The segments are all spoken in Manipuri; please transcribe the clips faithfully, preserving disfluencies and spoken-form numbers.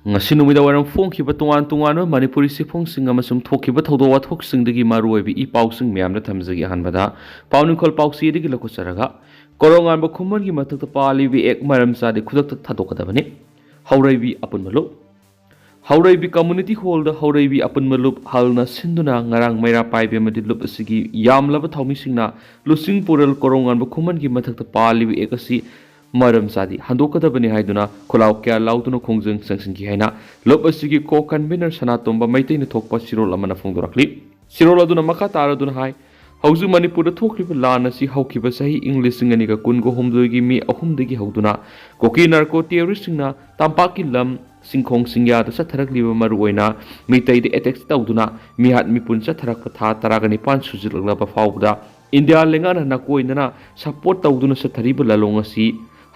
ꯉꯁꯤ ꯅꯨꯃꯤꯗꯥꯡ ꯋꯥꯏꯔꯝ ꯐꯣꯡꯈꯤꯕ ꯇꯣꯉꯥꯟ ꯇꯣꯉꯥꯟꯕ ꯃꯅꯤꯄꯨꯔꯤ ꯆꯦꯐꯣꯡꯁꯤꯡ ꯑꯃꯁꯨꯡ ꯊꯣꯛꯈꯤꯕ ꯊꯧꯗꯣꯛ ꯋꯥꯊꯣꯛꯁꯤꯡꯗꯒꯤ ꯃꯔꯨꯑꯣꯏꯕ ꯏ ꯄꯥꯎꯁꯤꯡ ꯃꯌꯥꯝꯗ ꯊꯝꯖꯒꯦ꯫ ꯑꯍꯥꯟꯕꯗ ꯄꯥꯎ ꯅꯤꯡꯈꯣꯜ ꯄꯥꯎꯆꯦꯗꯒꯤ ꯂꯧꯈꯠꯆꯔꯒ, ꯀꯣꯔꯧꯉꯥꯟꯕ ꯈꯨꯃꯟꯒꯤ ꯃꯊꯛꯇ ꯄꯥꯜꯂꯤꯕ ꯑꯦꯛ ꯃꯔꯝ ꯆꯥꯗꯦ, ꯈꯨꯗꯛꯇ ꯊꯥꯗꯣꯛꯀꯗꯕꯅꯤ꯫ ꯍꯧꯔꯩꯕꯤ ꯑꯄꯨꯟꯕ ꯂꯨꯞ꯫ ꯍꯧꯔꯩꯕꯤ ꯀꯝꯃꯨꯅꯤꯇꯤ ꯍꯣꯜꯗ ꯍꯧꯔꯩꯕꯤ ꯑꯄꯨꯟꯕ ꯂꯨꯞ ꯍꯜꯅ ꯁꯤꯟꯗꯨꯅ ꯉꯔꯥꯡ ꯃꯩꯔꯥ ꯄꯥꯏꯕꯤ ꯑꯃꯗꯤ ꯂꯨꯞ ꯑꯁꯤꯒꯤ ꯌꯥꯝꯂꯕ ꯊꯧꯃꯤꯁꯤꯡꯅ ꯂꯨꯆꯤꯡ ꯄꯨꯔꯦꯜ ꯀꯣꯔꯧꯉꯥꯟꯕ ꯈꯨꯃꯟꯒꯤ ꯃꯊꯛꯇ ꯄꯥꯜꯂꯤꯕ ꯑꯦꯛ ꯑꯁꯤ ꯃꯔꯝ ꯆꯥꯗꯦ, ꯍꯟꯗꯣꯛꯀꯗꯕꯅꯤ ꯍꯥꯏꯗꯨꯅ ꯈꯨꯂꯥꯎ ꯀꯌꯥ ꯂꯥꯎꯗꯨꯅ ꯈꯣꯡꯖꯪ ꯆꯪꯁꯤꯟꯈꯤ ꯍꯥꯏꯅ ꯂꯨꯞ ꯑꯁꯤꯒꯤ ꯀꯣ ꯀꯟꯚꯤꯅꯔ ꯁꯅꯥꯇꯣꯝꯕ ꯃꯩꯇꯩꯅ ꯊꯣꯛꯄ ꯆꯦꯔꯣꯜ ꯑꯃꯅ ꯐꯣꯡꯗꯣꯔꯛꯂꯤ꯫ ꯆꯦꯔꯣꯜ ꯑꯗꯨꯅ ꯃꯈꯥ ꯇꯥꯔꯗꯨꯅ ꯍꯥꯏ, ꯍꯧꯖꯤꯛ ꯃꯅꯤꯄꯨꯔꯗ ꯊꯣꯛꯂꯤꯕ ꯂꯥꯟ ꯑꯁꯤ ꯍꯧꯈꯤꯕ ꯆꯍꯤ ꯏꯪ ꯂꯤꯁꯤꯡ ꯑꯅꯤꯒ ꯀꯨꯟꯒ ꯍꯨꯝꯗꯣꯏꯒꯤ ꯃꯦ ꯑꯍꯨꯝꯗꯒꯤ ꯍꯧꯗꯨꯅ ꯀꯨꯀꯤ ꯅꯥꯔꯀꯣ ꯇꯦꯔꯣꯔꯤꯁꯁꯤꯡꯅ ꯇꯝꯄꯥꯛꯀꯤ ꯂꯝ ꯁꯤꯡꯈꯣꯡ ꯁꯤꯡꯌꯥꯗ ꯆꯠꯊꯔꯛꯂꯤꯕ, ꯃꯔꯨꯑꯣꯏꯅ ꯃꯤꯇꯩꯗ ꯑꯦꯇꯦꯛ ꯇꯧꯗꯨꯅ ꯃꯤꯍꯥꯠ ꯃꯤꯄꯨꯟ ꯆꯠꯊꯔꯛꯄ ꯊꯥ ꯇꯔꯥꯒ ꯅꯤꯄꯥꯟ ꯁꯨꯖꯤꯜꯂꯛꯂꯕ ꯐꯥꯎꯕꯗ ꯏꯟꯗꯤꯌꯥ ꯂꯩꯉꯥꯛꯅ ꯅꯥꯀꯣꯏꯅꯅ ꯁꯄꯣꯔꯠ ꯇꯧꯗꯨꯅ ꯆꯠꯊꯔꯤꯕ ꯂꯥꯂꯣꯡ ꯑꯁꯤ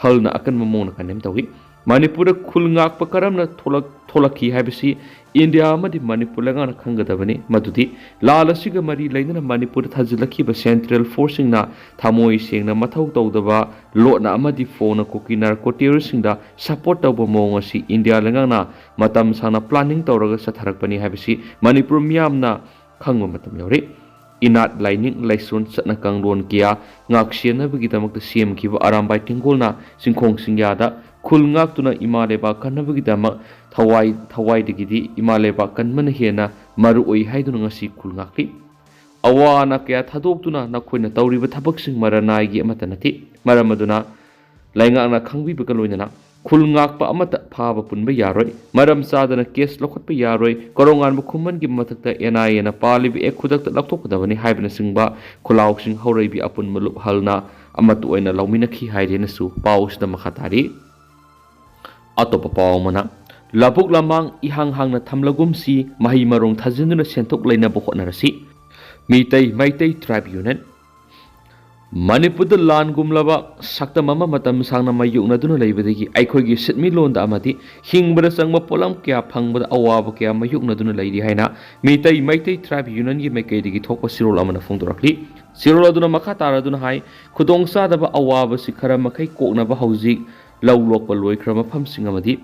ꯍꯜꯅ ꯑꯀꯟꯕ ꯃꯑꯣꯡꯗ ꯀꯟꯗꯦꯝ ꯇꯧꯏ꯫ ꯃꯅꯤꯄꯨꯔꯗ ꯈꯨꯜ ꯉꯥꯛꯄ ꯀꯔꯝꯅ ꯊꯣꯛꯂꯛ-, ꯊꯣꯛꯂꯛꯈꯤ ꯍꯥꯏꯕꯁꯤ ꯏꯟꯗꯤꯌꯥ ꯑꯃꯗꯤ ꯃꯅꯤꯄꯨꯔ ꯂꯩꯉꯥꯛꯅ ꯈꯪꯒꯗꯕꯅꯤ꯫ ꯃꯗꯨꯗꯤ ꯂꯥꯜ ꯑꯁꯤꯒ ꯃꯔꯤ ꯂꯩꯅꯅ ꯃꯅꯤꯄꯨꯔꯗ ꯊꯥꯖꯤꯜꯂꯛꯈꯤꯕ ꯁꯦꯟꯇ꯭ꯔꯦꯜ ꯐꯣꯔꯁꯁꯤꯡꯅ ꯊꯃꯣꯏ ꯁꯦꯡꯅ ꯃꯊꯧ ꯇꯧꯗꯕ, ꯂꯣꯠꯅ ꯑꯃꯗꯤ ꯐꯣꯡꯅ ꯀꯨꯀꯤ ꯅꯥꯔꯀꯣ ꯇꯦꯔꯣꯔꯤꯁꯁꯤꯡꯗ ꯁꯄꯣꯔꯠ ꯇꯧꯕ ꯃꯑꯣꯡ ꯑꯁꯤ ꯏꯟꯗꯤꯌꯥ ꯂꯩꯉꯥꯛꯅ ꯃꯇꯝ ꯁꯥꯡꯅ ꯄ꯭ꯂꯥꯅꯤꯡ ꯇꯧꯔꯒ ꯆꯠꯊꯔꯛꯄꯅꯤ ꯍꯥꯏꯕꯁꯤ ꯃꯅꯤꯄꯨꯔ ꯃꯤꯌꯥꯝꯅ ꯈꯪꯕ ꯃꯇꯝ ꯌꯧꯔꯦ꯫ ꯏꯅꯥꯠ, ꯂꯥꯏꯅꯤꯡ, ꯂꯥꯏꯁꯣꯟ, ꯆꯠꯅ ꯀꯥꯡꯂꯣꯟ ꯀꯌꯥ ꯉꯥꯛꯁꯦꯟꯅꯕꯒꯤꯗꯃꯛꯇ ꯁꯦꯝꯈꯤꯕ ꯑꯔꯥꯝꯕꯥꯏ ꯇꯦꯡꯒꯣꯜꯅ ꯆꯤꯡꯈꯣꯡ ꯆꯤꯡꯌꯥꯗ ꯈꯨꯜ ꯉꯥꯛꯇꯨꯅ ꯏꯃꯥ ꯂꯩꯕꯥꯛ ꯀꯟꯅꯕꯒꯤꯗꯃꯛ ꯊꯋꯥꯏ, ꯊꯋꯥꯏꯗꯒꯤꯗꯤ ꯏꯃꯥ ꯂꯩꯕꯥꯛ ꯀꯟꯕꯅ ꯍꯦꯟꯅ ꯃꯔꯨ ꯑꯣꯏ ꯍꯥꯏꯗꯨꯅ ꯉꯁꯤ ꯈꯨꯜ ꯉꯥꯛꯂꯤ꯫ ꯑꯋꯥ ꯑꯅꯥ ꯀꯌꯥ ꯊꯥꯗꯣꯛꯇꯨꯅ ꯅꯈꯣꯏꯅ ꯇꯧꯔꯤꯕ ꯊꯕꯛꯁꯤꯡ ꯃꯔꯅꯥꯏꯒꯤ ꯑꯃꯠꯇ ꯅꯠꯇꯦ꯫ ꯃꯔꯝ ꯑꯗꯨꯅ ꯂꯩꯉꯥꯛꯅ ꯈꯪꯕꯤꯕꯒ ꯂꯣꯏꯅꯅ ꯈꯨꯜ ꯉꯥꯛꯄ ꯑꯃꯠꯇ ꯐꯥꯕ ꯄꯨꯟꯕ ꯌꯥꯔꯣꯏ, ꯃꯔꯝ ꯆꯥꯗꯅ ꯀꯦꯁ ꯂꯧꯈꯠꯄ ꯌꯥꯔꯣꯏ, ꯀꯣꯔꯧꯉꯥꯟꯕ ꯈꯨꯃꯟꯒꯤ ꯃꯊꯛꯇ ꯑꯦꯟ ꯑꯥꯏ ꯑꯦꯅ ꯄꯥꯜꯂꯤꯕ ꯑꯦꯛ ꯈꯨꯗꯛꯇ ꯂꯧꯊꯣꯛꯀꯗꯕꯅꯤ ꯍꯥꯏꯕꯅꯆꯤꯡꯕ ꯈꯨꯜꯂꯥꯎꯁꯤꯡ ꯍꯧꯔꯩꯕꯤ ꯑꯄꯨꯟꯕ ꯂꯨꯞ ꯍꯜꯅ ꯑꯃꯠꯇ ꯑꯣꯏꯅ ꯂꯧꯃꯤꯟꯅꯈꯤ ꯍꯥꯏꯔꯦꯅꯁꯨ ꯄꯥꯎ ꯑꯁꯤꯗ ꯃꯈꯥ ꯇꯥꯔꯤ꯫ ꯑꯇꯣꯞꯄ ꯄꯥꯎ ꯑꯃꯅ, ꯂꯧꯕꯨꯛ ꯂꯝꯍꯥꯡ ꯏꯍꯥꯡ ꯍꯥꯡꯅ ꯊꯝꯂꯒꯨꯝꯁꯤ, ꯃꯍꯩ ꯃꯔꯣꯡ ꯊꯥꯖꯤꯟꯗꯨꯅ ꯁꯦꯟꯊꯣꯛ ꯂꯩꯅꯕ ꯍꯣꯠꯅꯔꯁꯤ꯫ ꯃꯤꯇꯩ, ꯃꯩꯇꯩ ꯇ꯭ꯔꯥꯏꯕ ꯌꯨꯅꯤꯌꯟ꯫ ꯃꯅꯤꯄꯨꯔꯗ ꯂꯥꯟꯒꯨꯝꯂꯕ ꯁꯛꯇꯝ ꯑꯃ ꯃꯇꯝ ꯁꯥꯡꯅ ꯃꯥꯌꯣꯛꯅꯗꯨꯅ ꯂꯩꯕꯗꯒꯤ ꯑꯩꯈꯣꯏꯒꯤ ꯁꯤꯟꯃꯤꯠꯂꯣꯟꯗ ꯑꯃꯗꯤ ꯍꯤꯡꯕꯗ ꯆꯪꯕ ꯄꯣꯠꯂꯝ ꯀꯌꯥ ꯐꯪꯕꯗ ꯑꯋꯥꯕ ꯀꯌꯥ ꯃꯥꯌꯣꯛꯅꯗꯨꯅ ꯂꯩꯔꯤ ꯍꯥꯏꯅ ꯃꯤꯇꯩ, ꯃꯩꯇꯩ ꯇ꯭ꯔꯥꯏꯕ ꯌꯨꯅꯤꯌꯟꯒꯤ ꯃꯥꯏꯀꯩꯗꯒꯤ ꯊꯣꯛꯄ ꯆꯦꯔꯣꯜ ꯑꯃꯅ ꯐꯣꯡꯗꯣꯔꯛꯂꯤ꯫ ꯆꯦꯔꯣꯜ ꯑꯗꯨꯅ ꯃꯈꯥ ꯇꯥꯔꯗꯨꯅ ꯍꯥꯏ, ꯈꯨꯗꯣꯡꯆꯥꯗꯕ ꯑꯋꯥꯕꯁꯤ ꯈꯔ ꯃꯈꯩ ꯀꯣꯛꯅꯕ ꯍꯧꯖꯤꯛ ꯂꯧ ꯂꯣꯛꯄ ꯂꯣꯏꯈ꯭ꯔꯕ ꯃꯐꯝꯁꯤꯡ ꯑꯃꯗꯤ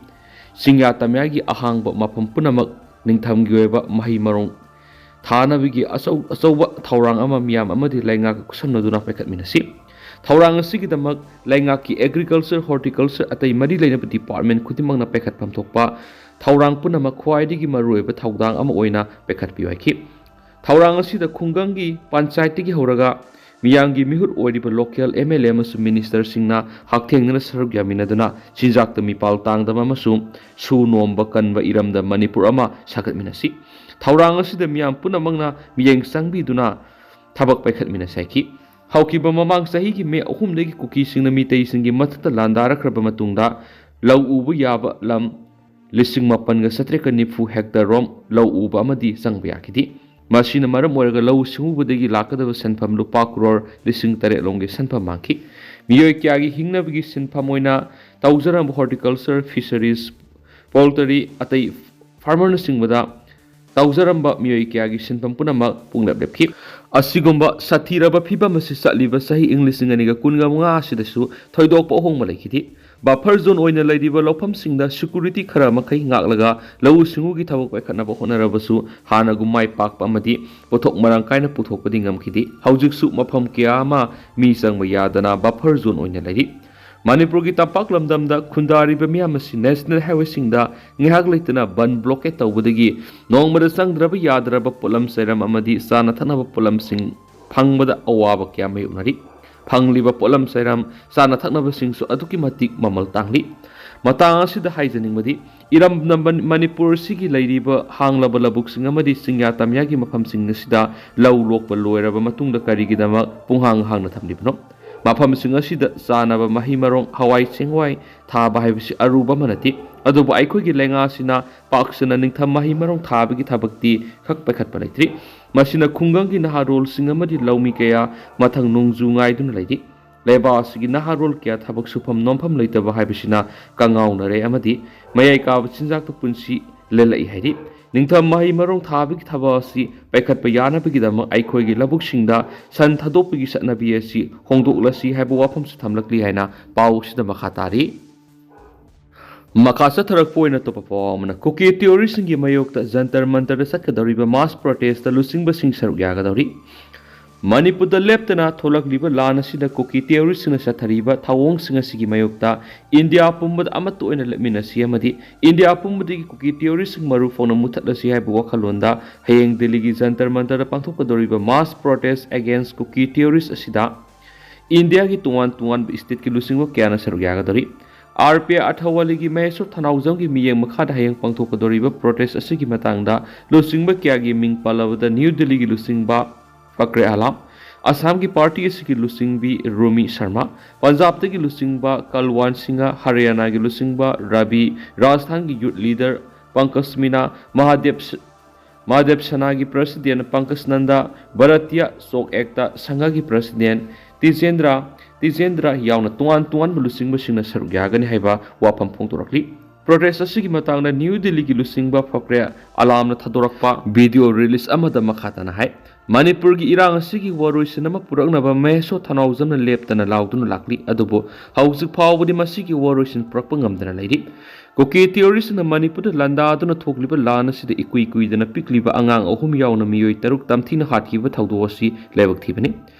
ꯆꯤꯡꯌꯥ ꯇꯝꯌꯥꯒꯤ ꯑꯍꯥꯡꯕ ꯃꯐꯝ ꯄꯨꯝꯅꯃꯛ ꯅꯤꯡꯊꯝꯒꯤ ꯑꯣꯏꯕ ꯃꯍꯩ ꯃꯔꯣꯡ ꯊꯥꯅꯕꯒꯤ ꯑꯆꯧ ꯑꯆꯧꯕ ꯊꯧꯔꯥꯡ ꯑꯃ ꯃꯤꯌꯥꯝ ꯑꯃꯗꯤ ꯂꯩꯉꯥꯛꯀ ꯈꯨꯠꯁꯝꯅꯗꯨꯅ ꯄꯥꯏꯈꯠꯃꯤꯟꯅꯁꯤ꯫ ꯊꯧꯔꯥꯡ ꯑꯁꯤꯒꯤꯗꯃꯛ ꯂꯩꯉꯥꯛꯀꯤ agriculture, horticulture ꯑꯇꯩ ꯃꯔꯤ ꯂꯩꯅꯕ department ꯈꯨꯗꯤꯡꯃꯛꯅ ꯄꯥꯏꯈꯠꯐꯝ ꯊꯣꯛꯄ ꯊꯧꯔꯥꯡ ꯄꯨꯝꯅꯃꯛ ꯈ꯭ꯋꯥꯏꯗꯒꯤ ꯃꯔꯨꯑꯣꯏꯕ ꯊꯧꯗꯥꯡ ꯑꯃ ꯑꯣꯏꯅ ꯄꯥꯏꯈꯠꯄꯤꯌꯨ ꯍꯥꯏꯈꯤ꯫ ꯊꯧꯔꯥꯡ ꯑꯁꯤꯗ ꯈꯨꯡꯒꯪꯒꯤ ꯄꯟꯆꯥꯌꯠꯇꯒꯤ ꯍꯧꯔꯒ ꯃꯤꯌꯥꯝꯒꯤ ꯃꯤꯍꯨꯠ ꯑꯣꯏꯔꯤꯕ local M L A ꯑꯃꯁꯨꯡ ministerꯁꯤꯡꯅ ꯍꯛꯊꯦꯡꯅꯅ ꯁꯔꯨꯛ ꯌꯥꯃꯤꯟꯅꯗꯨꯅ ꯆꯤꯟꯖꯥꯛꯇ ꯃꯤꯄꯥꯜ ꯇꯥꯡꯗꯕ ꯑꯃꯁꯨꯡ ꯁꯨ ꯅꯣꯝꯕ ꯀꯟꯕ ꯏꯔꯝꯗꯝ ꯃꯅꯤꯄꯨꯔ ꯑꯃ ꯁꯥꯒꯠꯃꯤꯟꯅꯁꯤ꯫ ꯊꯧꯔꯥꯡ ꯑꯁꯤꯗ ꯃꯤꯌꯥꯝ ꯄꯨꯝꯅꯃꯛꯅ ꯃꯤꯠꯌꯦꯡ ꯆꯪꯕꯤꯗꯨꯅ ꯊꯕꯛ ꯄꯥꯏꯈꯠꯃꯤꯟꯅꯁꯤ ꯍꯥꯏꯈꯤ꯫ ꯍꯧꯈꯤꯕ ꯃꯃꯥꯡ ꯆꯍꯤꯒꯤ ꯃꯦ ꯑꯍꯨꯝꯗꯒꯤ ꯀꯨꯀꯤꯁꯤꯡꯅ ꯃꯤꯇꯩꯁꯤꯡꯒꯤ ꯃꯊꯛꯇ ꯂꯥꯟꯗꯥꯔꯛꯈ꯭ꯔꯕ ꯃꯇꯨꯡꯗ ꯂꯧ ꯎꯕ ꯌꯥꯕ ꯂꯝ ꯂꯤꯁꯤꯡ ꯃꯥꯄꯟꯒ ꯆꯥꯇ꯭ꯔꯦꯠꯀ ꯅꯤꯐꯨ hectare ꯔꯣꯝ ꯂꯧ ꯎꯕ ꯑꯃꯗꯤ ꯆꯪꯕ ꯌꯥꯈꯤꯗꯦ꯫ ꯃꯁꯤꯅ ꯃꯔꯝ ꯑꯣꯏꯔꯒ ꯂꯧꯎ ꯁꯤꯡꯎꯕꯗꯒꯤ ꯂꯥꯛꯀꯗꯕ ꯁꯦꯟꯐꯝ ꯂꯨꯄꯥ ꯀ꯭ꯔꯣꯔ ꯂꯤꯁꯤꯡ ꯇꯔꯦꯠ ꯂꯣꯝꯒꯤ ꯁꯦꯟꯐꯝ ꯃꯥꯡꯈꯤ꯫ ꯃꯤꯑꯣꯏ ꯀꯌꯥꯒꯤ ꯍꯤꯡꯅꯕꯒꯤ ꯁꯤꯟꯐꯝ ꯑꯣꯏꯅ ꯇꯧꯖꯔꯝꯕ horticulture, fisheries, poultry, ꯑꯇꯩ farmerꯅꯆꯤꯡꯕꯗ ꯇꯧꯖꯔꯝꯕ ꯃꯤꯑꯣꯏ ꯀꯌꯥꯒꯤ ꯁꯤꯟꯐꯝ ꯄꯨꯝꯅꯃꯛ ꯄꯨꯡꯂꯦꯞ ꯂꯦꯞꯈꯤ꯫ ꯑꯁꯤꯒꯨꯝꯕ ꯁꯥꯊꯤꯔꯕ ꯐꯤꯚꯝ ꯑꯁꯤ ꯆꯠꯂꯤꯕ ꯆꯍꯤ ꯏꯪ ꯂꯤꯁꯤꯡ ꯑꯅꯤꯒ ꯀꯨꯟꯒ ꯃꯉꯥ ꯑꯁꯤꯗꯁꯨ ꯊꯣꯏꯗꯣꯛꯄ ꯑꯍꯣꯡꯕ ꯂꯩꯈꯤꯗꯦ꯫ Buffer zone ꯑꯣꯏꯅ ꯂꯩꯔꯤꯕ ꯂꯧꯐꯝꯁꯤꯡꯗ security ꯈꯔ ꯃꯈꯩ ꯉꯥꯛꯂꯒ ꯂꯧꯎ ꯁꯤꯡꯎꯒꯤ ꯊꯕꯛ ꯄꯥꯏꯈꯠꯅꯕ ꯍꯣꯠꯅꯔꯕꯁꯨ ꯍꯥꯟꯅꯒꯨꯝ ꯃꯥꯏ ꯄꯥꯛꯄ ꯑꯃꯗꯤ ꯄꯣꯠꯊꯣꯛ ꯃꯔꯥꯡ ꯀꯥꯏꯅ ꯄꯨꯊꯣꯛꯄꯗꯤ ꯉꯝꯈꯤꯗꯦ꯫ ꯍꯧꯖꯤꯛꯁꯨ ꯃꯐꯝ ꯀꯌꯥ ꯑꯃ ꯃꯤ ꯆꯪꯕ ꯌꯥꯗꯅ buffer zone ꯑꯣꯏꯅ ꯂꯩꯔꯤ꯫ ꯃꯅꯤꯄꯨꯔꯒꯤ ꯇꯝꯄꯥꯛ ꯂꯝꯗꯝꯗ ꯈꯨꯟꯗꯥꯔꯤꯕ ꯃꯤꯌꯥꯝ ꯑꯁꯤ national highwayꯁꯤꯡꯗ ꯉꯥꯏꯍꯥꯛ ꯂꯩꯇꯅ ꯕꯟ blockade ꯇꯧꯕꯗꯒꯤ ꯅꯣꯡꯃꯗ ꯆꯪꯗ꯭ꯔꯕ ꯌꯥꯗ꯭ꯔꯕ ꯄꯣꯠꯂꯝ ꯆꯩꯔꯝ ꯑꯃꯗꯤ ꯆꯥꯅ ꯊꯛꯅꯕ ꯄꯣꯠꯂꯝꯁꯤꯡ ꯐꯪꯕꯗ ꯑꯋꯥꯕ ꯀꯌꯥ ꯃꯥꯌꯣꯛꯅꯔꯤ꯫ ꯐꯪꯂꯤꯕ ꯄꯣꯠꯂꯝ ꯆꯩꯔꯝ, ꯆꯥꯅ ꯊꯛꯅꯕꯁꯤꯡꯁꯨ ꯑꯗꯨꯛꯀꯤ ꯃꯇꯤꯛ ꯃꯃꯜ ꯇꯥꯡꯂꯤ꯫ ꯃꯇꯥꯡ ꯑꯁꯤꯗ ꯍꯥꯏꯖꯅꯤꯡꯕꯗꯤ, ꯏꯔꯝꯗꯝ ꯃꯅꯤꯄꯨꯔ ꯑꯁꯤꯒꯤ ꯂꯩꯔꯤꯕ ꯍꯥꯡꯂꯕ ꯂꯧꯕꯨꯛꯁꯤꯡ ꯑꯃꯗꯤ ꯆꯤꯡꯌꯥ ꯇꯝꯌꯥꯒꯤ ꯃꯐꯝꯁꯤꯡ ꯑꯁꯤꯗ ꯂꯧ ꯂꯣꯛꯄ ꯂꯣꯏꯔꯕ ꯃꯇꯨꯡꯗ ꯀꯔꯤꯒꯤꯗꯃꯛ ꯄꯨꯡꯍꯥꯡ ꯍꯥꯡꯅ ꯊꯝꯂꯤꯕꯅꯣ? ꯃꯐꯝꯁꯤꯡ ꯑꯁꯤꯗ ꯆꯥꯅꯕ ꯃꯍꯩ ꯃꯔꯣꯡ, ꯍꯋꯥꯏ ꯆꯦꯡꯋꯥꯏ ꯊꯥꯕ ꯍꯥꯏꯕꯁꯤ ꯑꯔꯨꯕ ꯑꯃ ꯅꯠꯇꯦ꯫ ꯑꯗꯨꯕꯨ ꯑꯩꯈꯣꯏꯒꯤ ꯂꯩꯉꯥꯛ ꯑꯁꯤꯅ ꯄꯥꯛ ꯁꯟꯅ ꯅꯤꯡꯊꯝ ꯃꯍꯩ ꯃꯔꯣꯡ ꯊꯥꯕꯒꯤ ꯊꯕꯛꯇꯤ ꯈꯛ ꯄꯥꯏꯈꯠꯄ ꯂꯩꯇ꯭ꯔꯤ꯫ ꯃꯁꯤꯅ ꯈꯨꯡꯒꯪꯒꯤ ꯅꯍꯥꯔꯣꯜꯁꯤꯡ ꯑꯃꯗꯤ ꯂꯧꯃꯤ ꯀꯌꯥ ꯃꯊꯪ ꯅꯣꯡꯖꯨ ꯉꯥꯏꯗꯨꯅ ꯂꯩꯔꯤ꯫ ꯂꯩꯕꯥꯛ ꯑꯁꯤꯒꯤ ꯅꯍꯥꯔꯣꯜ ꯀꯌꯥ ꯊꯕꯛ ꯁꯨꯐꯝ ꯅꯣꯝꯐꯝ ꯂꯩꯇꯕ ꯍꯥꯏꯕꯁꯤꯅ ꯀꯪꯉꯥꯎꯅꯔꯦ ꯑꯃꯗꯤ ꯃꯌꯥꯏ ꯀꯥꯕ ꯆꯤꯟꯖꯥꯛꯇ ꯄꯨꯟꯁꯤ ꯂꯦꯜꯂꯛꯏ ꯍꯥꯏꯔꯤ꯫ ꯅꯤꯡꯊꯝ ꯃꯍꯩ ꯃꯔꯣꯡ ꯊꯥꯕꯒꯤ ꯊꯕꯛ ꯑꯁꯤ ꯄꯥꯏꯈꯠꯄ ꯌꯥꯅꯕꯒꯤꯗꯃꯛ ꯑꯩꯈꯣꯏꯒꯤ ꯂꯧꯕꯨꯛꯁꯤꯡꯗ ꯁꯟ ꯊꯥꯗꯣꯛꯄꯒꯤ ꯆꯠꯅꯕꯤ ꯑꯁꯤ ꯍꯣꯡꯗꯣꯛꯂꯁꯤ ꯍꯥꯏꯕ ꯋꯥꯐꯝꯁꯨ ꯊꯝꯂꯛꯂꯤ ꯍꯥꯏꯅ ꯄꯥꯎ ꯑꯁꯤꯗ ꯃꯈꯥ ꯇꯥꯔꯤ꯫ ꯃꯈꯥ ꯆꯠꯊꯔꯛꯄ ꯑꯣꯏꯅ ꯑꯇꯣꯞꯄ ꯄꯥꯎ ꯑꯃꯅ, ꯀꯨꯀꯤ ꯇꯤꯑꯣꯔꯤꯁꯤꯡꯒꯤ ꯃꯥꯌꯣꯛꯇ ꯖꯟꯇꯔ ꯃꯟꯇꯔꯗ ꯆꯠꯀꯗꯧꯔꯤꯕ ꯃꯥꯁ ꯄ꯭ꯔꯣꯇꯦꯁꯇ ꯂꯨꯆꯤꯡꯕꯁꯤꯡ ꯁꯔꯨꯛ ꯌꯥꯒꯗꯧꯔꯤ꯫ ꯃꯅꯤꯄꯨꯔꯗ ꯂꯦꯞꯇꯅ ꯊꯣꯛꯂꯛꯂꯤꯕ ꯂꯥꯟ ꯑꯁꯤꯗ ꯀꯨꯀꯤ ꯇꯤꯑꯣꯔꯤꯁꯤꯡꯅ ꯆꯠꯊꯔꯤꯕ ꯊꯧꯑꯣꯡꯁꯤꯡ ꯑꯁꯤꯒꯤ ꯃꯥꯌꯣꯛꯇ ꯏꯟꯗꯤꯌꯥ ꯄꯨꯝꯕꯗ ꯑꯃꯠꯇ ꯑꯣꯏꯅ ꯂꯦꯞꯃꯤꯟꯅꯁꯤ ꯑꯃꯗꯤ ꯏꯟꯗꯤꯌꯥ ꯄꯨꯝꯕꯗꯒꯤ ꯀꯨꯀꯤ ꯇꯤꯑꯣꯔꯤꯁꯤꯡ ꯃꯔꯨ ꯐꯥꯎꯅ ꯃꯨꯊꯠꯂꯁꯤ ꯍꯥꯏꯕ ꯋꯥꯈꯜꯂꯣꯟꯗ ꯍꯌꯦꯡ ꯗꯤꯜꯂꯤꯒꯤ ꯖꯟꯇꯔ ꯃꯟꯇꯔꯗ ꯄꯥꯡꯊꯣꯛꯀꯗꯧꯔꯤꯕ ꯃꯥꯁ ꯄ꯭ꯔꯣꯇꯦꯁ ꯑꯦꯒꯦꯟꯁ ꯀꯨꯀꯤ ꯇꯤꯑꯣꯔꯤꯁ ꯑꯁꯤꯗ ꯏꯟꯗꯤꯌꯥꯒꯤ ꯇꯣꯉꯥꯟ ꯇꯣꯉꯥꯟꯕ ꯁ꯭ꯇꯦꯠꯀꯤ ꯂꯨꯆꯤꯡꯕ ꯀꯌꯥꯅ ꯁꯔꯨꯛ ꯌꯥꯒꯗꯧꯔꯤ꯫ ꯑꯥꯔ ꯄꯤ ꯑꯥꯏ ꯑꯊꯧꯋꯥꯂꯤꯒꯤ ꯃꯍꯦꯁꯣꯔ ꯊꯅꯥꯎꯖꯝꯒꯤ ꯃꯤꯠꯌꯦꯡ ꯃꯈꯥꯗ ꯍꯌꯦꯡ ꯄꯥꯡꯊꯣꯛꯀꯗꯧꯔꯤꯕ ꯄ꯭ꯔꯣꯇꯦꯁ ꯑꯁꯤꯒꯤ ꯃꯇꯥꯡꯗ ꯂꯨꯆꯤꯡꯕ ꯀꯌꯥꯒꯤ ꯃꯤꯡ ꯄꯜꯂꯕꯗ ꯅ꯭ꯌꯨ ꯗꯤꯜꯂꯤꯒꯤ ꯂꯨꯆꯤꯡꯕ ꯐꯀ꯭ꯔꯦ ꯑꯂꯥꯝ, ꯑꯁꯥꯝꯒꯤ ꯄꯥꯔꯇꯤ ꯑꯁꯤꯒꯤ ꯂꯨꯆꯤꯡꯕꯤ ꯔꯨꯃꯤ ꯁꯔꯃ, ꯄꯟꯖꯥꯕꯇꯒꯤ ꯂꯨꯆꯤꯡꯕ ꯀꯜꯋꯥꯟ ꯁꯤꯡꯍ, ꯍꯔꯤꯌꯥꯅꯥꯒꯤ ꯂꯨꯆꯤꯡꯕ ꯔꯕꯤ, ꯔꯥꯖꯁꯊꯥꯟꯒꯤ ꯌꯨꯠ ꯂꯤꯗꯔ ꯄꯪꯀꯖ ꯃꯤꯅꯥ, ꯃꯍꯥꯗꯦꯕ ꯃꯍꯥꯗꯦꯕ ꯁꯅꯥꯒꯤ president Pankaj Nanda, Bharatiya chalk act ꯁꯪꯘꯒꯤ president ꯇꯤꯖꯦꯟꯗ꯭ꯔ ꯇꯤꯖꯦꯟꯗ꯭ꯔ ꯌꯥꯎꯅ ꯇꯣꯉꯥꯟ ꯇꯣꯉꯥꯟꯕ ꯂꯨꯆꯤꯡꯕꯁꯤꯡꯅ ꯁꯔꯨꯛ ꯌꯥꯒꯅꯤ ꯍꯥꯏꯕ ꯋꯥꯐꯝ ꯐꯣꯡꯗꯣꯔꯛꯂꯤ꯫ ꯄ꯭ꯔꯣꯇꯦꯁ ꯑꯁꯤꯒꯤ ꯃꯇꯥꯡꯗ ꯅ꯭ꯌꯨ ꯗꯤꯜꯂꯤꯒꯤ ꯂꯨꯆꯤꯡꯕ ꯐꯀ꯭ꯔꯦ ꯑꯂꯥꯝꯅ ꯊꯥꯗꯣꯔꯛꯄ ꯚꯤꯗꯤꯑꯣ ꯔꯤꯂꯤꯁ ꯑꯃꯗ ꯃꯈꯥ ꯇꯥꯅ ꯍꯥꯏ, ꯃꯅꯤꯄꯨꯔꯒꯤ ꯏꯔꯥꯡ ꯑꯁꯤꯒꯤ ꯋꯥꯔꯣꯏꯁꯤꯟ ꯑꯃ ꯄꯨꯔꯛꯅꯕ ꯃꯍꯦꯁꯣꯔ ꯊꯅꯥꯎꯖꯝꯅ ꯂꯦꯞꯇꯅ ꯂꯥꯎꯗꯨꯅ ꯂꯥꯛꯂꯤ, ꯑꯗꯨꯕꯨ ꯍꯧꯖꯤꯛ ꯐꯥꯎꯕꯗꯤ ꯃꯁꯤꯒꯤ ꯋꯥꯔꯣꯏꯁꯤꯟ ꯄꯨꯔꯛꯄ ꯉꯝꯗꯅ ꯂꯩꯔꯤ꯫ ꯀꯨꯀꯤ ꯇꯤꯑꯣꯔꯤꯁꯤꯡꯅ ꯃꯅꯤꯄꯨꯔꯗ ꯂꯥꯟꯗꯥꯗꯨꯅ ꯊꯣꯛꯂꯤꯕ ꯂꯥꯟ ꯑꯁꯤꯗ ꯏꯀꯨꯏ ꯀꯨꯏꯗꯅ ꯄꯤꯛꯂꯤꯕ ꯑꯉꯥꯡ ꯑꯍꯨꯝ ꯌꯥꯎꯅ ꯃꯤꯑꯣꯏ ꯇꯔꯨꯛ ꯇꯝꯊꯤꯅ ꯍꯥꯠꯈꯤꯕ ꯊꯧꯗꯣꯛ ꯑꯁꯤ ꯂꯥꯏꯕꯛ ꯊꯤꯕꯅꯤ꯫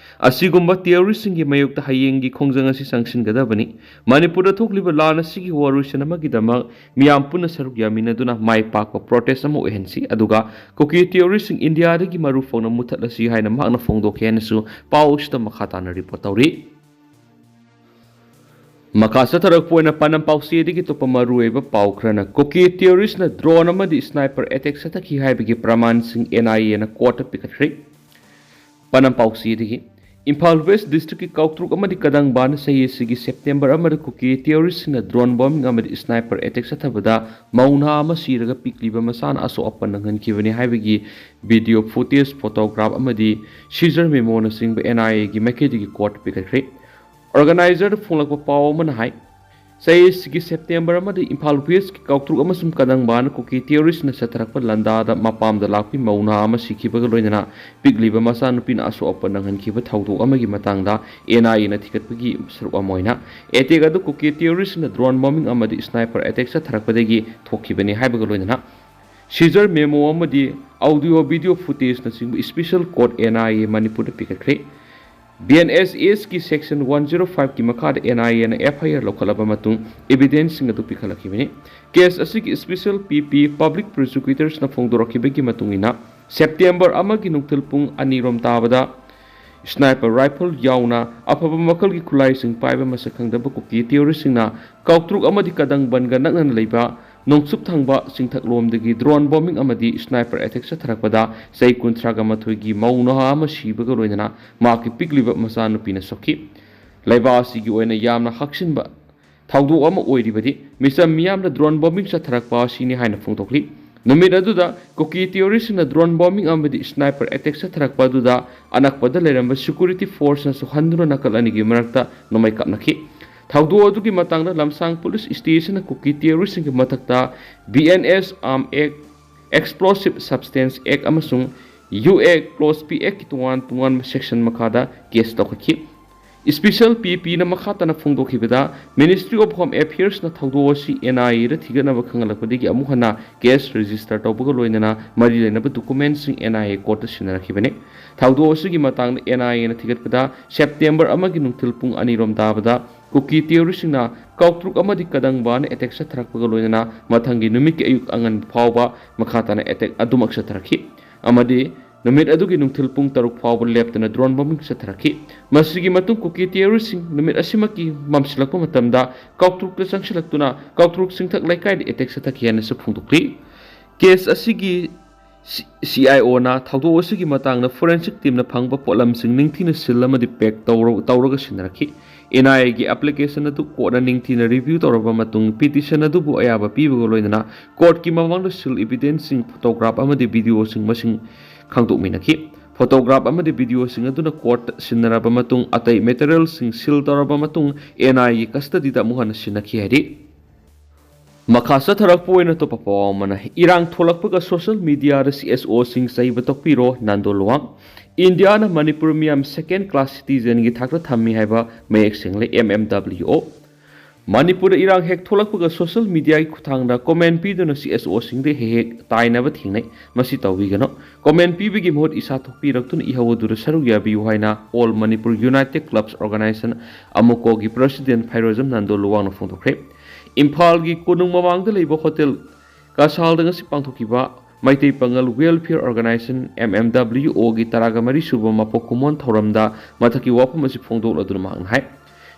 ꯑꯁꯤꯒꯨꯝꯕ ꯇꯤꯑꯣꯔꯤꯁꯤꯡꯒꯤ ꯃꯥꯌꯣꯛꯇ ꯍꯌꯦꯡꯒꯤ ꯈꯣꯡꯖꯪ ꯑꯁꯤ ꯆꯪꯁꯤꯟꯒꯗꯕꯅꯤ꯫ ꯃꯅꯤꯄꯨꯔꯗ ꯊꯣꯛꯂꯤꯕ ꯂꯥꯟ ꯑꯁꯤꯒꯤ ꯋꯥꯔꯣꯏꯁꯤꯟ ꯑꯃꯒꯤꯗꯃꯛ ꯃꯤꯌꯥꯝ ꯄꯨꯟꯅ ꯁꯔꯨꯛ ꯌꯥꯃꯤꯟꯅꯗꯨꯅ ꯃꯥꯏ ꯄꯥꯛꯄ ꯄ꯭ꯔꯣꯇꯦꯁ ꯑꯃ ꯑꯣꯏꯍꯟꯁꯤ, ꯑꯗꯨꯒ ꯀꯨꯀꯤ ꯇꯤꯑꯣꯔꯤꯁꯤꯡ ꯏꯟꯗꯤꯌꯥꯗꯒꯤ ꯃꯔꯨ ꯐꯥꯎꯅ ꯃꯨꯊꯠꯂꯁꯤ ꯍꯥꯏꯅ ꯃꯍꯥꯛꯅ ꯐꯣꯡꯗꯣꯛꯈꯤ ꯍꯥꯏꯅꯁꯨ ꯄꯥꯎ ꯑꯁꯤꯗ ꯃꯈꯥ ꯇꯥꯅ ꯔꯤꯄꯣꯔꯠ ꯇꯧꯔꯤ꯫ ꯃꯈꯥ ꯆꯠꯊꯔꯛꯄ ꯑꯣꯏꯅ ꯄꯥꯟꯗꯝ ꯄꯥꯎꯆꯦꯗꯒꯤ ꯑꯇꯣꯞꯄ ꯃꯔꯨꯑꯣꯏꯕ ꯄꯥꯎ ꯈꯔꯅ, ꯀꯨꯀꯤ ꯇꯤꯑꯣꯔꯤꯁꯅ ꯗ꯭ꯔꯣꯟ ꯑꯃꯗꯤ ꯁ꯭ꯅꯥꯏꯄꯔ ꯑꯦꯇꯦꯛ ꯆꯠꯊꯈꯤ ꯍꯥꯏꯕꯒꯤ ꯄ꯭ꯔꯃꯥꯟꯁꯤꯡ ꯑꯦꯟ ꯑꯥꯏ ꯑꯦꯅ ꯀꯣꯔꯠꯇ ꯄꯤꯈꯠꯈ꯭ꯔꯦ꯫ ꯄꯥꯟꯗꯝ ꯄꯥꯎꯆꯦꯗꯒꯤ, ꯏꯝꯐꯥꯜ ꯋꯦꯁ ꯗꯤꯁꯇ꯭ꯔꯤꯛꯀꯤ ꯀꯥꯎꯇ꯭ꯔꯨꯛ ꯑꯃꯗꯤ ꯀꯗꯪꯕꯥꯟꯗ ꯆꯍꯤ ꯑꯁꯤꯒꯤ ꯁꯦꯞꯇꯦꯝꯕꯔ ꯑꯃꯗ ꯀꯨꯀꯤ ꯇꯤꯑꯣꯔꯤꯁꯁꯤꯡꯅ ꯗ꯭ꯔꯣꯟ ꯕꯣꯝꯕꯤꯡ ꯑꯃꯗꯤ ꯁ꯭ꯅꯥꯏꯄꯔ ꯑꯦꯇꯦꯛ ꯆꯠꯊꯕꯗ ꯃꯧ ꯅꯍꯥ ꯑꯃ ꯁꯤꯔꯒ ꯄꯤꯛꯂꯤꯕ ꯃꯆꯥꯅ ꯑꯁꯣꯛ ꯑꯄꯟ ꯅꯪꯍꯟꯈꯤꯕꯅꯤ ꯍꯥꯏꯕꯒꯤ ꯚꯤꯗꯤꯑꯣ ꯐꯨꯇꯦꯖ, ꯐꯣꯇꯣꯒ꯭ꯔꯥꯐ ꯑꯃꯗꯤ ꯁꯤꯖꯔ ꯃꯦꯃꯣꯅꯆꯤꯡꯕ ꯑꯦꯟ ꯑꯥꯏ ꯑꯦꯒꯤ ꯃꯥꯏꯀꯩꯗꯒꯤ ꯀꯣꯔꯠꯇ ꯄꯤꯈꯠꯈ꯭ꯔꯦ꯫ ꯑꯣꯔꯒꯅꯥꯏꯖꯔꯗ ꯐꯣꯡꯂꯛꯄ ꯄꯥꯎ ꯑꯃꯅ ꯍꯥꯏ, ꯆꯍꯤꯁꯤꯒꯤ ꯁꯦꯞꯇꯦꯝꯕꯔ ꯑꯃꯗꯤ ꯏꯝꯐꯥꯜ ꯋꯦꯁꯀꯤ ꯀꯥꯎꯇ꯭ꯔꯨꯛ ꯑꯃꯁꯨꯡ ꯀꯗꯪꯕꯥꯅ ꯀꯨꯀꯤ ꯇꯦꯔꯣꯔꯤꯁꯅ ꯆꯠꯊꯔꯛꯄ ꯂꯥꯟꯗꯥꯗ ꯃꯄꯥꯝꯗ ꯂꯥꯛꯄꯤ ꯃꯧ ꯅꯍꯥ ꯑꯃ ꯁꯤꯈꯤꯕꯒ ꯂꯣꯏꯅꯅ ꯄꯤꯛꯂꯤꯕ ꯃꯆꯥꯅꯨꯄꯤꯅ ꯑꯁꯣꯛ ꯑꯄꯟ ꯅꯪꯍꯟꯈꯤꯕ ꯊꯧꯗꯣꯛ ꯑꯃꯒꯤ ꯃꯇꯥꯡꯗ ꯑꯦꯟ ꯑꯥꯏ ꯑꯦꯅ ꯊꯤꯒꯠꯄꯒꯤ ꯁꯔꯨꯛ ꯑꯃ ꯑꯣꯏꯅ ꯑꯦꯇꯦꯛ ꯑꯗꯨ ꯀꯨꯀꯤ ꯇꯦꯔꯣꯔꯤꯁꯅ ꯗ꯭ꯔꯣꯟ ꯕꯣꯝꯕꯤꯡ ꯑꯃꯗꯤ ꯁ꯭ꯅꯥꯏꯄꯔ ꯑꯦꯇꯦꯛ ꯆꯠꯊꯔꯛꯄꯗꯒꯤ ꯊꯣꯛꯈꯤꯕꯅꯤ ꯍꯥꯏꯕꯒ ꯂꯣꯏꯅꯅ ꯁꯤꯖꯔ ꯃꯦꯃꯣ ꯑꯃꯗꯤ ꯑꯣꯗꯤꯑꯣ ꯚꯤꯗꯤꯑꯣ ꯐꯨꯇꯦꯖꯅꯆꯤꯡꯕ special court N I A ꯃꯅꯤꯄꯨꯔꯗ ꯄꯤꯈꯠꯈ꯭ꯔꯦ꯫ ꯕꯤ ꯑꯦꯟ ꯑꯦꯁ ꯑꯦꯁꯀꯤ ꯁꯦꯛꯁꯟ ꯋꯥꯟ ꯖꯤꯔꯣ ꯐꯥꯏꯚꯀꯤ ꯃꯈꯥꯗ ꯑꯦꯟ ꯑꯥꯏ ꯑꯦꯅ ꯑꯦꯐ ꯑꯥꯏ ꯑꯥꯔ ꯂꯧꯈꯠꯂꯕ ꯃꯇꯨꯡ ꯏꯕꯤꯗꯦꯟꯁꯁꯤꯡ ꯑꯗꯨ ꯄꯤꯈꯠꯂꯛꯈꯤꯕꯅꯤ꯫ ꯀꯦꯁ ꯑꯁꯤꯒꯤ ꯏꯁꯄꯤꯁꯦꯜ ꯄꯤ ꯄꯤ ꯄꯕ꯭ꯂꯤꯛ ꯄ꯭ꯔꯣꯁꯤꯀ꯭ꯌꯨꯇꯔꯁꯅ ꯐꯣꯡꯗꯣꯔꯛꯈꯤꯕꯒꯤ ꯃꯇꯨꯡ ꯏꯟꯅ ꯁꯦꯞꯇꯦꯝꯕꯔ ꯑꯃꯒꯤ ꯅꯨꯡꯊꯤꯜ ꯄꯨꯡ ꯑꯅꯤꯔꯣꯝ ꯇꯥꯕꯗ ꯁ꯭ꯅꯥꯏꯄꯔ ꯔꯥꯏꯐꯜ ꯌꯥꯎꯅ ꯑꯐꯕ ꯃꯈꯜꯒꯤ ꯈꯨꯠꯂꯥꯏꯁꯤꯡ ꯄꯥꯏꯕ ꯃꯁꯛ ꯈꯪꯗꯕ ꯀꯨꯀꯤ ꯇꯦꯔꯣꯔꯤꯁꯁꯤꯡꯅ ꯀꯥꯎꯇ꯭ꯔꯨꯛ ꯑꯃꯗꯤ ꯀꯗꯪꯕꯟꯒ ꯅꯛꯅꯅ ꯂꯩꯕ ꯅꯣꯡꯆꯨꯞ ꯊꯪꯕ ꯆꯤꯡꯊꯛꯂꯣꯝꯗꯒꯤ ꯗ꯭ꯔꯣꯟ ꯕꯣꯝꯕꯤꯡ ꯑꯃꯗꯤ ꯁ꯭ꯅꯥꯏꯄꯔ ꯑꯦꯇꯦꯛ ꯆꯠꯊꯔꯛꯄꯗ ꯆꯍꯤ ꯀꯨꯟꯊ꯭ꯔꯥꯒ ꯃꯥꯊꯣꯏꯒꯤ ꯃꯧ ꯅꯍꯥ ꯑꯃ ꯁꯤꯕꯒ ꯂꯣꯏꯅꯅ ꯃꯍꯥꯛꯀꯤ ꯄꯤꯛꯂꯤꯕ ꯃꯆꯥꯅꯨꯄꯤꯅ ꯁꯣꯛꯈꯤ꯫ ꯂꯩꯕꯥꯛ ꯑꯁꯤꯒꯤ ꯑꯣꯏꯅ ꯌꯥꯝꯅ ꯍꯛꯆꯤꯟꯕ ꯊꯧꯗꯣꯛ ꯑꯃ ꯑꯣꯏꯔꯤꯕꯗꯤ ꯃꯤꯆꯝ ꯃꯤꯌꯥꯝꯗ ꯗ꯭ꯔꯣꯟ ꯕꯣꯝꯕꯤꯡ ꯆꯠꯊꯔꯛꯄ ꯑꯁꯤꯅꯤ ꯍꯥꯏꯅ ꯐꯣꯡꯗꯣꯛꯂꯤ꯫ ꯅꯨꯃꯤꯠ ꯑꯗꯨꯗ ꯀꯨꯀꯤ ꯇꯦꯔꯣꯔꯤꯁꯁꯤꯡꯅ ꯗ꯭ꯔꯣꯟ ꯕꯣꯝꯕꯤꯡ ꯑꯃꯗꯤ ꯁ꯭ꯅꯥꯏꯄꯔ ꯑꯦꯇꯦꯛ ꯆꯠꯊꯔꯛꯄ ꯑꯗꯨꯗ ꯑꯅꯛꯄꯗ ꯂꯩꯔꯝꯕ ꯁꯦꯀ꯭ꯌꯨꯔꯤꯇꯤ ꯐꯣꯔꯁꯅꯁꯨ ꯍꯟꯗꯨꯅ ꯅꯥꯀꯜ ꯑꯅꯤꯒꯤ ꯃꯔꯛꯇ ꯅꯣꯡꯃꯩ ꯀꯥꯞꯅꯈꯤ꯫ ꯊꯧꯗꯣꯛ ꯑꯗꯨꯒꯤ ꯃꯇꯥꯡꯗ ꯂꯝꯁꯥꯡ ꯄꯨꯂꯤꯁ ꯁ꯭ꯇꯦꯁꯟꯅ ꯀꯨꯀꯤ ꯇꯦꯔꯣꯔꯤꯁꯁꯤꯡꯒꯤ ꯃꯊꯛꯇ B N S arm act, explosive substance act ꯑꯃꯁꯨꯡ ꯌꯨ ꯑꯦ ꯀ꯭ꯂꯣꯁ ꯄꯤ ꯑꯦꯛꯀꯤ ꯇꯣꯉꯥꯟ ꯇꯣꯉꯥꯟꯕ ꯁꯦꯛꯁꯟ ꯃꯈꯥꯗ ꯀꯦꯁ ꯂꯧꯈꯠꯈꯤ꯫ ꯏꯁꯄꯤꯁꯦꯜ ꯄꯤ ꯄꯤꯅ ꯃꯈꯥ ꯇꯥꯅ ꯐꯣꯡꯗꯣꯛꯈꯤꯕꯗ, ꯃꯤꯅꯤꯁꯇ꯭ꯔꯤ ꯑꯣꯐ ꯍꯣꯝ ꯑꯦꯐꯤꯌꯔꯁꯅ ꯊꯧꯗꯣꯛ ꯑꯁꯤ ꯑꯦꯟ ꯑꯥꯏ ꯑꯦꯗ ꯊꯤꯒꯠꯅꯕ ꯈꯪꯍꯜꯂꯛꯄꯗꯒꯤ ꯑꯃꯨꯛ ꯍꯟꯅ ꯀꯦꯁ ꯔꯦꯖꯤꯁꯇꯔ ꯇꯧꯕꯒ ꯂꯣꯏꯅꯅ ꯃꯔꯤ ꯂꯩꯅꯕ ꯗꯣꯀꯨꯃꯦꯟꯁꯤꯡ ꯑꯦꯟ ꯑꯥꯏ ꯑꯦ ꯀꯣꯔꯠꯇ ꯁꯤꯟꯅꯔꯛꯈꯤꯕꯅꯤ꯫ ꯊꯧꯗꯣꯛ ꯑꯁꯤꯒꯤ ꯃꯇꯥꯡꯗ ꯑꯦꯟ ꯑꯥꯏ ꯑꯦꯅ ꯊꯤꯒꯠꯄꯗ, ꯁꯦꯞꯇꯦꯝꯕꯔ ꯑꯃꯒꯤ ꯅꯨꯡꯊꯤꯜ ꯄꯨꯡ ꯑꯅꯤꯔꯣꯝ ꯇꯥꯕꯗ ꯀꯨꯀꯤ ꯇꯦꯔꯣꯔꯤꯁꯁꯤꯡꯅ ꯀꯥꯎꯇ꯭ꯔꯨꯛ ꯑꯃꯗꯤ ꯀꯗꯪꯕꯥꯅ ꯑꯦꯇꯦꯛ ꯆꯠꯊꯔꯛꯄꯒ ꯂꯣꯏꯅꯅ ꯃꯊꯪꯒꯤ ꯅꯨꯃꯤꯠꯀꯤ ꯑꯌꯨꯛ ꯑꯉꯟꯕ ꯐꯥꯎꯕ ꯃꯈꯥ ꯇꯥꯅ ꯑꯦꯇꯦꯛ ꯑꯗꯨꯃꯛ ꯆꯠꯊꯔꯛꯈꯤ ꯑꯃꯗꯤ ꯅꯨꯃꯤꯠ ꯑꯗꯨꯒꯤ ꯅꯨꯡꯊꯤꯜ ꯄꯨꯡ ꯇꯔꯨꯛ ꯐꯥꯎꯕ ꯂꯦꯞꯇꯅ ꯗ꯭ꯔꯣꯟ ꯕꯣꯝꯕꯤꯡ ꯆꯠꯊꯔꯛꯈꯤ꯫ ꯃꯁꯤꯒꯤ ꯃꯇꯨꯡ ꯀꯨꯀꯤ ꯇꯦꯔꯣꯔꯤꯁꯁꯤꯡ ꯅꯨꯃꯤꯠ ꯑꯁꯤꯃꯛꯀꯤ ꯃꯝꯁꯤꯜꯂꯛꯄ ꯃꯇꯝꯗ ꯀꯥꯎꯇ꯭ꯔꯨꯛꯇ ꯆꯪꯁꯤꯜꯂꯛꯇꯨꯅ ꯀꯥꯎꯇ꯭ꯔꯨꯛ ꯆꯤꯡꯊꯛ ꯂꯩꯀꯥꯏꯗ ꯑꯦꯇꯦꯛ ꯆꯠꯊꯈꯤ ꯍꯥꯏꯅꯁꯨ ꯐꯣꯡꯗꯣꯛꯂꯤ꯫ ꯀꯦꯁ ꯑꯁꯤꯒꯤ ꯁꯤ-, ꯁꯤ ꯑꯥꯏ ꯑꯣꯅ ꯊꯧꯗꯣꯛ ꯑꯁꯤꯒꯤ ꯃꯇꯥꯡꯗ ꯐꯣꯔꯦꯟꯁꯤꯛ ꯇꯤꯝꯅ ꯐꯪꯕ ꯄꯣꯠꯂꯝꯁꯤꯡ ꯅꯤꯡꯊꯤꯅ ꯁꯤꯜ ꯑꯃꯗꯤ ꯄꯦꯛ ꯇꯧꯔ-, ꯇꯧꯔꯒ ꯁꯤꯟꯅꯔꯛꯈꯤ꯫ ꯑꯦꯟ ꯑꯥꯏ ꯑꯦꯒꯤ ꯑꯦꯄ꯭ꯂꯤꯀꯦꯁꯟ ꯑꯗꯨ ꯀꯣꯔꯠꯅ ꯅꯤꯡꯊꯤꯅ ꯔꯤꯚ꯭ꯌꯨ ꯇꯧꯔꯕ ꯃꯇꯨꯡ, ꯄꯤꯇꯤꯁꯟ ꯑꯗꯨꯕꯨ ꯑꯌꯥꯕ ꯄꯤꯕꯒ ꯂꯣꯏꯅꯅ ꯀꯣꯔꯠꯀꯤ ꯃꯃꯥꯡꯗ ꯁꯤꯜ ꯏꯕꯤꯗꯦꯟꯁꯁꯤꯡ, ꯐꯣꯇꯣꯒ꯭ꯔꯥꯐ ꯑꯃꯗꯤ ꯚꯤꯗꯤꯑꯣꯁꯤꯡ ꯃꯁꯤꯡ ꯈꯪꯗꯣꯛꯃꯤꯟꯅꯈꯤ꯫ ꯐꯣꯇꯣꯒ꯭ꯔꯥꯐ ꯑꯃꯗꯤ ꯚꯤꯗꯤꯑꯣꯁꯤꯡ ꯑꯗꯨꯅ ꯀꯣꯔꯠꯇ ꯁꯤꯟꯅꯔꯕ ꯃꯇꯨꯡ, ꯑꯇꯩ ꯃꯦꯇꯔꯤꯌꯦꯜꯁꯤꯡ ꯁꯤꯜ ꯇꯧꯔꯕ ꯃꯇꯨꯡ, ꯑꯦꯟ ꯑꯥꯏ ꯑꯦꯒꯤ ꯀꯁꯇꯗꯤꯗ ꯑꯃꯨꯛ ꯍꯟꯅ ꯁꯤꯟꯅꯈꯤ ꯍꯥꯏꯔꯤ꯫ ꯃꯈꯥ ꯆꯠꯊꯔꯛꯄ ꯑꯣꯏꯅ ꯑꯇꯣꯞꯄ ꯄꯥꯎ ꯑꯃꯅ, ꯏꯔꯥꯡ ꯊꯣꯛꯂꯛꯄꯒ ꯁꯣꯁꯤꯌꯦꯜ ꯃꯤꯗꯤꯌꯥꯗ ꯁꯤ ꯑꯦꯁ ꯑꯣꯁꯤꯡ ꯆꯩꯕ ꯇꯣꯛꯄꯤꯔꯣ, ꯅꯥꯟꯗꯣ ꯂꯨꯋꯥꯡ꯫ ꯏꯟꯗꯤꯌꯥꯅ ꯃꯅꯤꯄꯨꯔ ꯃꯤꯌꯥꯝ ꯁꯦꯀꯦꯟ ꯀ꯭ꯂꯥꯁ ꯁꯤꯇꯤꯖꯦꯟꯒꯤ ꯊꯥꯛꯇ ꯊꯝꯃꯤ ꯍꯥꯏꯕ ꯃꯌꯦꯛ ꯁꯦꯡꯂꯦ, ꯑꯦꯝ ꯑꯦꯝ ꯗꯕ꯭ꯂꯤꯌꯨ ꯑꯣ꯫ ꯃꯅꯤꯄꯨꯔꯗ ꯏꯔꯥꯡ ꯍꯦꯛ ꯊꯣꯛꯂꯛꯄꯒ ꯁꯣꯁꯤꯌꯦꯜ ꯃꯤꯗꯤꯌꯥꯒꯤ ꯈꯨꯠꯊꯥꯡꯗ ꯀꯣꯃꯦꯟ ꯄꯤꯗꯨꯅ ꯁꯤ ꯑꯦꯁ ꯑꯣꯁꯤꯡꯗ ꯍꯦꯛ ꯍꯦꯛ ꯇꯥꯏꯅꯕ ꯊꯦꯡꯅꯩ꯫ ꯃꯁꯤ ꯇꯧꯕꯤꯒꯅꯨ꯫ ꯀꯣꯃꯦꯟ ꯄꯤꯕꯒꯤ ꯃꯍꯨꯠ ꯏꯁꯥ ꯊꯣꯛꯄꯤꯔꯛꯇꯨꯅ ꯏꯍꯧ ꯑꯗꯨꯗ ꯁꯔꯨꯛ ꯌꯥꯕꯤꯌꯨ ꯍꯥꯏꯅ All Manipur United Clubs Organization, ꯑꯃꯨꯀꯣꯒꯤ ꯄ꯭ꯔꯁꯤꯗꯦꯟ ꯐꯩꯔꯣꯖꯝ ꯅꯥꯟꯗꯣ ꯂꯨꯋꯥꯡꯅ ꯐꯣꯡꯗꯣꯛꯈ꯭ꯔꯦ꯫ ꯏꯝꯐꯥꯜꯒꯤ ꯀꯣꯅꯨꯡ ꯃꯃꯥꯡꯗ ꯂꯩꯕ ꯍꯣꯇꯦꯜ ꯀꯁꯥꯜꯗ ꯉꯁꯤ ꯄꯥꯡꯊꯣꯛꯈꯤꯕ Meitei Pangal Welfare Organization, M M W ꯑꯣꯒꯤ ꯇꯔꯥꯒ ꯃꯔꯤ ꯁꯨꯕ ꯃꯄꯣꯛ ꯀꯨꯝꯑꯣꯟ ꯊꯧꯔꯝꯗ ꯃꯊꯛꯀꯤ ꯋꯥꯐꯝ ꯑꯁꯤ ꯐꯣꯡꯗꯣꯛꯂꯗꯨꯅ ꯃꯍꯥꯛꯅ ꯍꯥꯏ,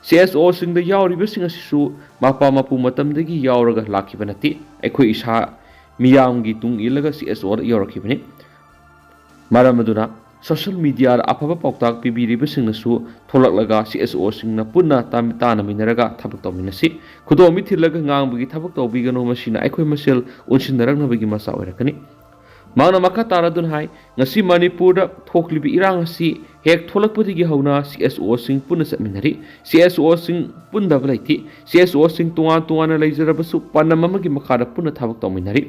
ꯁꯤ ꯑꯦꯁ ꯑꯣꯁꯤꯡꯗ ꯌꯥꯎꯔꯤꯕꯁꯤꯡ ꯑꯁꯤꯁꯨ ꯃꯄꯥ ꯃꯄꯨ ꯃꯇꯝꯗꯒꯤ ꯌꯥꯎꯔꯒ ꯂꯥꯛꯈꯤꯕ ꯅꯠꯇꯦ꯫ ꯑꯩꯈꯣꯏ ꯏꯁꯥ ꯃꯤꯌꯥꯝꯒꯤ ꯇꯨꯡ ꯏꯜꯂꯒ ꯁꯤ ꯑꯦꯁ ꯑꯣꯗ ꯌꯧꯔꯛꯈꯤꯕꯅꯤ꯫ ꯃꯔꯝ ꯑꯗꯨꯅ ꯁꯣꯁꯤꯌꯦꯜ ꯃꯤꯗꯤꯌꯥꯗ ꯑꯐꯕ ꯄꯥꯎꯇꯥꯛ ꯄꯤꯕꯤꯔꯤꯕꯁꯤꯡꯅꯁꯨ ꯊꯣꯛꯂꯛꯂꯒ ꯁꯤ ꯑꯦꯁ ꯑꯣꯁꯤꯡꯅ ꯄꯨꯟꯅ ꯇꯥꯃꯤ-, ꯇꯥꯟꯅꯃꯤꯟꯅꯔꯒ ꯊꯕꯛ ꯇꯧꯃꯤꯟꯅꯁꯤ꯫ ꯈꯨꯗꯣꯝꯕꯤ ꯊꯤꯜꯂꯒ ꯉꯥꯡꯕꯒꯤ ꯊꯕꯛ ꯇꯧꯕꯤꯒꯅꯨ, ꯃꯁꯤꯅ ꯑꯩꯈꯣꯏ ꯃꯁꯦꯜ ꯑꯣꯟꯁꯤꯟꯅꯔꯛꯅꯕꯒꯤ ꯃꯆꯥꯛ ꯑꯣꯏꯔꯛꯀꯅꯤ꯫ ꯃꯍꯥꯛꯅ ꯃꯈꯥ ꯇꯥꯔꯗꯨꯅ ꯍꯥꯏ, ꯉꯁꯤ ꯃꯅꯤꯄꯨꯔꯗ ꯊꯣꯛꯂꯤꯕ ꯏꯔꯥꯡ ꯑꯁꯤ ꯍꯦꯛ ꯊꯣꯛꯂꯛꯄꯗꯒꯤ ꯍꯧꯅ ꯁꯤ ꯑꯦꯁ ꯑꯣꯁꯤꯡ ꯄꯨꯟꯅ ꯆꯠꯃꯤꯟꯅꯔꯤ꯫ ꯁꯤ ꯑꯦꯁ ꯑꯣꯁꯤꯡ ꯄꯨꯟꯗꯕ ꯂꯩꯇꯦ꯫ ꯁꯤ ꯑꯦꯁ ꯑꯣꯁꯤꯡ ꯇꯣꯉꯥꯟ ꯇꯣꯉꯥꯟꯅ ꯂꯩꯖꯔꯕꯁꯨ ꯄꯥꯟꯗꯝ ꯑꯃꯒꯤ ꯃꯈꯥꯗ ꯄꯨꯟꯅ ꯊꯕꯛ ꯇꯧꯃꯤꯟꯅꯔꯤ꯫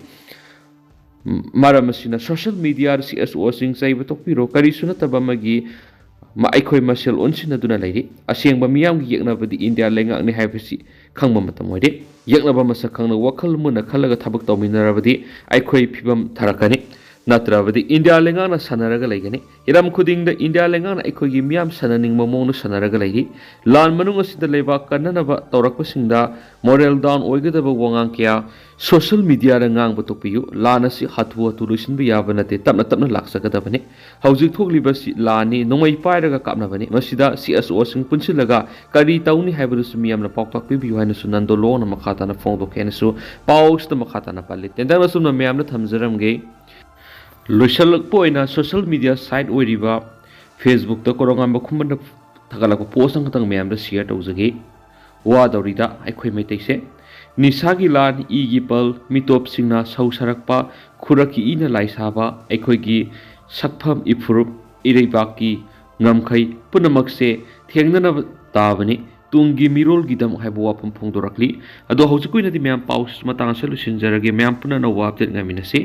ꯃꯔꯝ ꯑꯁꯤꯅ ꯁꯣꯁꯤꯌꯦꯜ ꯃꯤꯗꯤꯌꯥꯗ ꯁꯤ ꯑꯦꯁ ꯑꯣꯁꯤꯡ ꯆꯩꯕ ꯇꯣꯛꯄꯤꯔꯣ, ꯀꯔꯤꯁꯨ ꯅꯠꯇꯕ ꯑꯃꯒꯤ ꯃ-, ꯑꯩꯈꯣꯏ ꯃꯁꯦꯜ ꯑꯣꯟꯁꯤꯟꯅꯗꯨꯅ ꯂꯩꯔꯤ꯫ ꯑꯁꯦꯡꯕ ꯃꯤꯌꯥꯝꯒꯤ ꯌꯦꯛꯅꯕꯗꯤ ꯏꯟꯗꯤꯌꯥ ꯂꯩꯉꯥꯛꯅꯤ ꯍꯥꯏꯕꯁꯤ ꯈꯪꯕ ꯃꯇꯝ ꯑꯣꯏꯔꯦ꯫ ꯌꯦꯛꯅꯕ ꯃꯁꯛ ꯈꯪꯅ ꯋꯥꯈꯜ ꯃꯨꯟꯅ ꯈꯜꯂꯒ ꯊꯕꯛ ꯇꯧꯃꯤꯟꯅꯔꯕꯗꯤ ꯑꯩꯈꯣꯏ ꯐꯤꯕꯝ ꯊꯥꯔꯛꯀꯅꯤ꯫ ꯅꯠꯇ꯭ꯔꯕꯗꯤ ꯏꯟꯗꯤꯌꯥ ꯂꯩꯉꯥꯛꯅ ꯁꯥꯟꯅꯔꯒ ꯂꯩꯒꯅꯤ꯫ ꯍꯤꯔꯝ ꯈꯨꯗꯤꯡꯗ ꯏꯟꯗꯤꯌꯥ ꯂꯩꯉꯥꯛꯅ ꯑꯩꯈꯣꯏꯒꯤ ꯃꯤꯌꯥꯝ ꯁꯥꯟꯅꯅꯤꯡꯕ ꯃꯑꯣꯡꯗ ꯁꯥꯟꯅꯔꯒ ꯂꯩꯔꯤ꯫ ꯂꯥꯟ ꯃꯅꯨꯡ ꯑꯁꯤꯗ ꯂꯩꯕꯥꯛ ꯀꯟꯅꯅꯕ ꯇꯧꯔꯛꯄꯁꯤꯡꯗ ꯃꯣꯔꯦꯜ ꯗꯥꯎꯟ ꯑꯣꯏꯒꯗꯕ ꯋꯥꯉꯥꯡ ꯀꯌꯥ ꯁꯣꯁꯤꯌꯦꯜ ꯃꯤꯗꯤꯌꯥꯗ ꯉꯥꯡꯕ ꯇꯣꯛꯄꯤꯌꯨ꯫ ꯂꯥꯟ ꯑꯁꯤ ꯍꯥꯊꯨ ꯍꯥꯊꯨ ꯂꯣꯏꯁꯤꯟꯕ ꯌꯥꯕ ꯅꯠꯇꯦ, ꯇꯞꯅ ꯇꯞꯅ ꯂꯥꯛꯆꯒꯗꯕꯅꯤ꯫ ꯍꯧꯖꯤꯛ ꯊꯣꯛꯂꯤꯕꯁꯤ ꯂꯥꯟꯅꯤ, ꯅꯣꯡꯃꯩ ꯄꯥꯏꯔꯒ ꯀꯥꯞꯅꯕꯅꯤ꯫ ꯃꯁꯤꯗ ꯁꯤ ꯑꯦꯁ ꯑꯣꯁꯤꯡ ꯄꯨꯟꯁꯤꯜꯂꯒ ꯀꯔꯤ ꯇꯧꯅꯤ ꯍꯥꯏꯕꯗꯨꯁꯨ ꯃꯤꯌꯥꯝꯅ ꯄꯥꯎꯇꯥꯛ ꯄꯤꯕꯤꯌꯨ ꯍꯥꯏꯅꯁꯨ ꯅꯟꯗꯣ ꯂꯣꯡꯅ ꯃꯈꯥ ꯇꯥꯅ ꯐꯣꯡꯗꯣꯛꯈꯤ ꯍꯥꯏꯅꯁꯨ ꯄꯥꯎꯁꯤꯗ ꯃꯈꯥ ꯇꯥꯅ ꯄꯜꯂꯤ꯫ ꯇꯦꯟꯇꯛꯅ ꯁꯨꯝꯅ ꯃꯌꯥꯝꯗ ꯊꯝꯖꯔꯝꯒꯦ꯫ ꯂꯣꯏꯁꯤꯜꯂꯛꯄ ꯑꯣꯏꯅ ꯁꯣꯁꯤꯌꯦꯜ ꯃꯤꯗꯤꯌꯥ ꯁꯥꯏꯠ ꯑꯣꯏꯔꯤꯕ ꯐꯦꯁꯕꯨꯛꯇ ꯀꯣꯔꯣꯉꯥꯟꯕ ꯈꯨꯃꯟꯅ ꯊꯥꯒꯠꯂꯛꯄ ꯄꯣꯁ ꯑꯃꯈꯛꯇꯪ ꯃꯌꯥꯝꯗ ꯁꯤꯌꯔ ꯇꯧꯖꯒꯦ꯫ ꯋꯥꯗꯧꯔꯤꯗ ꯑꯩꯈꯣꯏ ꯃꯩꯇꯩꯁꯦ꯫ ꯅꯤꯁꯥꯒꯤ ꯂꯥꯟ, ꯏꯒꯤ ꯄꯜ, ꯃꯤꯇꯣꯞꯁꯤꯡꯅ ꯁꯧ ꯁꯥꯔꯛꯄ, ꯈꯨꯔꯛꯀꯤ ꯏꯅ ꯂꯥꯏ ꯁꯥꯕ, ꯑꯩꯈꯣꯏꯒꯤ ꯁꯛꯐꯝ ꯏꯐꯨꯔꯨꯞ, ꯏꯔꯩꯕꯥꯛꯀꯤ ꯉꯝꯈꯩ ꯄꯨꯝꯅꯃꯛꯁꯦ ꯊꯦꯡꯅꯅꯕ ꯇꯥꯕꯅꯤ꯫ ꯇꯨꯡꯒꯤ ꯃꯤꯔꯣꯜꯒꯤꯗꯃꯛ ꯍꯥꯏꯕ ꯋꯥꯐꯝ ꯐꯣꯡꯗꯣꯔꯛꯂꯤ꯫ ꯑꯗꯣ ꯍꯧꯖꯤꯛꯀꯤ ꯑꯣꯏꯅꯗꯤ ꯃꯌꯥꯝ ꯄꯥꯎ ꯃꯇꯥꯡ ꯑꯁꯤꯗ ꯂꯣꯏꯁꯤꯟꯖꯔꯒꯦ꯫ ꯃꯌꯥꯝ ꯄꯨꯟꯅ ꯑꯅꯧꯕ update ꯉꯥꯏꯃꯤꯟꯅꯁꯤ꯫